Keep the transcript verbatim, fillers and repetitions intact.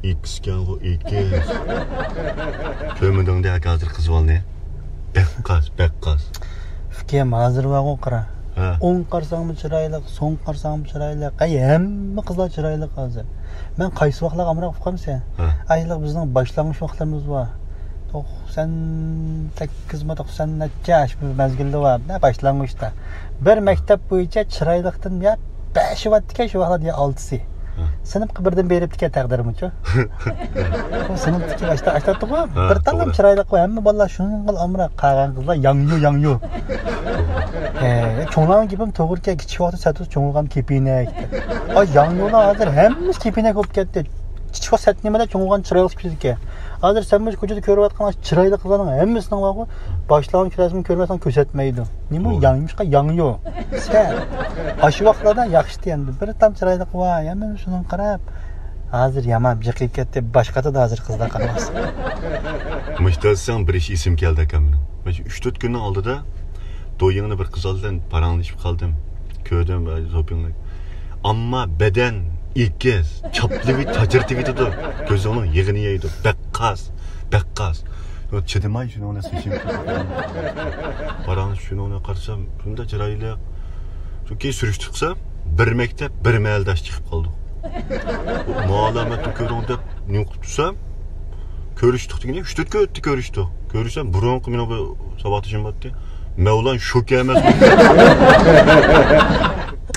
ئېكىسكەنغۇ، ئېكىس. كۆرمىدىڭدە ھازىر قىز بالىنى؟ بەك قاس، بەك قاس. ئۇكام، ھازىر بارغۇ، قارا. ھە. ئوڭ قارىساڭمۇ چىرايلىق، سوڭ قارىساڭمۇ چىرايلىق. ئەي، ھەممە قىزلار چىرايلىق ھازىر. مەن قايسى ۋاقىتلارغا ئامراق بولۇپ قالمىسا؟ ھە. ئەي، بىزنىڭ باشلانغۇچ ۋاقىتلىرىمىز بار. توقسان سەككىزمۇ، توقسان نەچچە، شۇ مەزگىلدە بار. نە، باشلانغۇچتا. بىر مەكتەپ بويىچە چىرايلىقتىن يا بەشى بارتىكەن، شۇ ۋاقىتلاردا يا ئالتىسى. ھە. سىنىپقا بىردىن بېرىپتىكەن تەقدىرىمچۇ. بۇ سىنىپتىكى ئاشتا، ئاشتاتتىغۇ. ھە، بىر تاللام توغرا. چىرايلىق بار، ھەممە بالىلار شۇنىڭغا ئامراق، قالغان قىزلار ياڭيۇ، ياڭيۇ. ئە، چوڭلارنىڭ گېپىمۇ توغرىكەن، كىچىك ۋاقىتتا سەتۇز چوڭىغان كېپىنەك. ئاي، ياڭيۇلار ھازىر ھەممىسى كېپىنەك بولۇپ كەتتى. كىچىك ۋاقىت سەت نېمىدە چوڭىغان چىرايلىق چۈشىدىكەن. ھازىر سەن مۇشۇ كوچىدا كۆرۈۋاتقان چىرايلىق قىزلارنىڭ ھەممىسىنىڭ بارغۇ، باشلانغۇچ كىرەسىنى كۆرمەسەڭ كۆرسەتمەيدۇ. نېمە ئۇ توغرا. ياڭيۇشقا ياڭيۇ. سەن. ئاشۇ ۋاقىتلاردا ياخشىتى ئەمدى. بىر تام چىرايلىق بار، ھەممە شۇنىڭغا قاراپ. ھازىر يامان جىقىيىپ كەتتى، باش قاتىدۇ ھازىر قىزلار قارىماس. مۇشتا دېسەڭ بىر ئىش ئېسىمگە كەلدى ئاكا مېنىڭ. مانا شۇ ئۈچ تۆت كۈننىڭ ئالدىدا دويىڭدا بىر قىز بىلەن پاراڭلىشىپ قالدىم. كۆردۈم، ئاي، زوپىڭنى. ئەمما بەدەن ئېگىز، چاپلىۋېت-، چاچرىتىۋېتىدۇ. كۆزۈڭنىڭ يېغىنى يەيدۇ. بەك قاس، بەك قاس. يو، چىدىماي شۇنىڭ بىلەن سېشىم. پاراڭلىشىپ شۇنىڭ بىلەن قارىسام، شۇنداق چىرايلىق. شۇ كېيىن سۈرۈشتە قىلسام، بىر مەكتەپ، بىر مەھەلداش چىقىپ قالدۇق. مۇئالىمەتنى كۆرۈڭ دەپ نېمە قىلىپ تۇرسام، كۆرۈشتۇق دېگىنى، ئۈچ تۆت كۈن ئۆتتى كۆرۈشتۇق. كۆرسەم، بۇرۇنقى مېنىڭ بىر ساۋاقدىشىم بارتتى. مەۋلان شوكى ئەمەس.